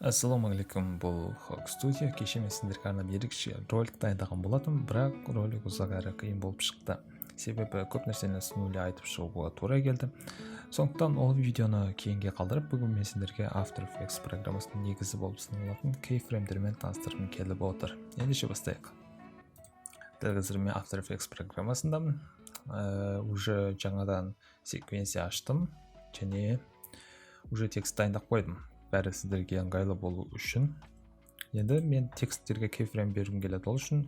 Ассалаумағалейкум, бұл Хок Студия. Кеше мен сендерге арнап ерекше ролик дайындаған болатынмын, бірақ ролик ұзақ әрі қиын болып шықты, себебі көп нәрсені с нуля айтып шығуға тура келді. Сондықтан ол видеоны кейінге қалдырып, бүгін мен сендерге After Effects программасының негізі болып саналатын кейфреймдермен таныстырғым келіп отыр. Ендеше бастайық. Дәл қазір мен After Effects программасындамын. Уже жаңадан секвенция аштым және уже текст дайындап қойдым, бәрі сіздерге ыңғайлы болу үшін. Енді мен тексттерге кейфрейм бергім келеді. Ол үшін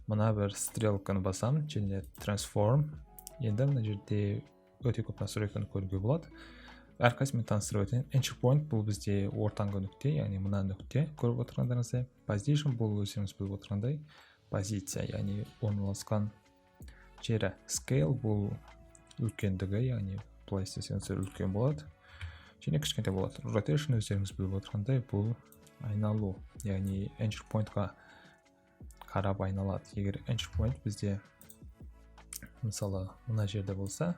мына бір стрелканы басамын және transform. Енді мына жерде өте көп настройканы көруге болады, әрқайсысымен таныстырып өтейін. Anchor point — бұл бізде ортаңғы нүкте, яғни мына нүкте, көріп отырғандарыңыздай. Position — бұл өздеріңіз біліп отырғандай позиция, яғни орналасқан жері. Scale — бұл үлкендігі, яғни былай істесеңіздер, үлкен болады және кішкентай болады. Rotation, өздеріңіз біліп отырғандай, бұл айналу, яғни anchor point-қа қарап айналады. Егер anchor point бізде, мысалы, мына жерде болса,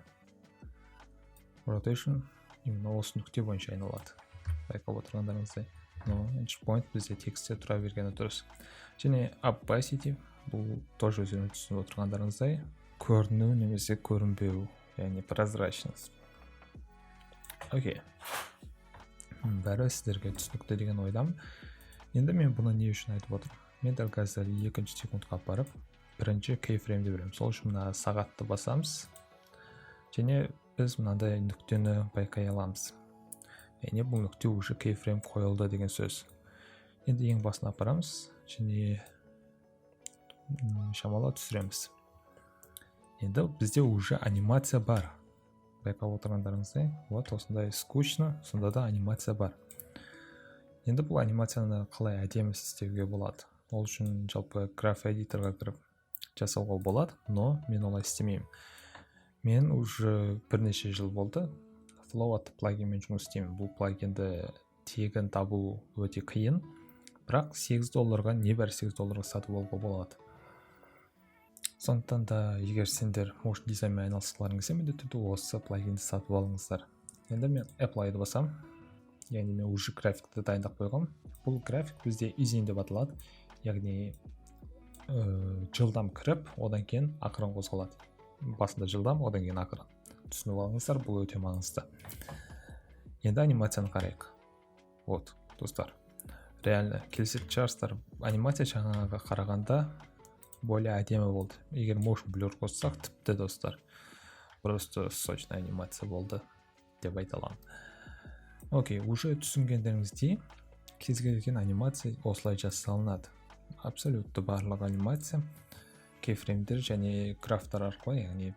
rotation именно осы нүкте бойынша айналады, байқап отырғандарыңыздай. Но anchor point бізде текстте тұра бергені дұрыс. Және opacity — бұл тоже өздеріңіз түсініп отырғандарыңыздай көріну немесе көрінбеу, яғни прозрачность. Окей, бәрі сіздерге түсінікті деген ойдамын. Енді мен бұны не үшін айтып отырмын? Мен дәл қазір екінші секундқа апарып, бірінші кейфреймді беремін. Сол үшін мына сағатты басамыз және біз мынандай нүктені байқай аламыз, яғни бұл нүкте уже кейфрейм қойылды деген сөз. Енді ең басына апарамыз және шамалы түсіреміз. Енді бізде уже анимация бар, байқап отырғандарыңыздай. Вот осындай скучно, сонда да анимация бар. Енді бұл анимацияны қалай әдемі істеуге болады? Ол үшін жалпы graph editor ға кіріп жасауға болады, но мен олай істемеймін. Мен уже бірнеше жыл болды Flow атты плагинмен жұмыс істеймін. Бұл плагинді тегін табу өте қиын, бірақ 8 долларға, небәрі 8 долларға сатып алуға болады. Сондықтан да егер сендер motion дизайнмен айналысқыларың келсе, міндетті түрде осы плагинді сатып алыңыздар. Енді мен apply ды басамын, яғни мен уже графикті дайындап қойғанмын. Бұл график бізде easing деп аталады, яғни жылдам кіріп, одан кейін ақырын қозғалады. Басында жылдам, одан кейін ақырын. Түсініп алыңыздар, бұл өте маңызды. Енді анимацияны қарайық. Вот, достар, реально келісетін шығарсыздар, анимация жаңағыға қарағанда более әдемі болды. Егер motion blur қоссақ, тіпті, достар, просто сочная анимация болды деп айта аламын. Окей, уже түсінгендеріңіздей, кез келген анимация осылай жасалынады. Абсолютті барлық анимация кейфреймдер және графтар арқылы, яғни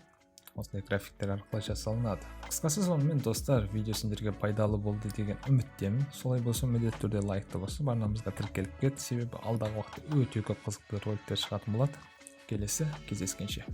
осындай графиктер арқылы жасалынады. Қысқасы, сонымен, достар, видео сендерге пайдалы болды деген үміттемін. Солай болса, міндетті түрде лайкты басып, арнамызға тіркеліп кет, себебі алдағы уақытта өте көп қызықты роликтер шығатын болады. Келесі кездескенше!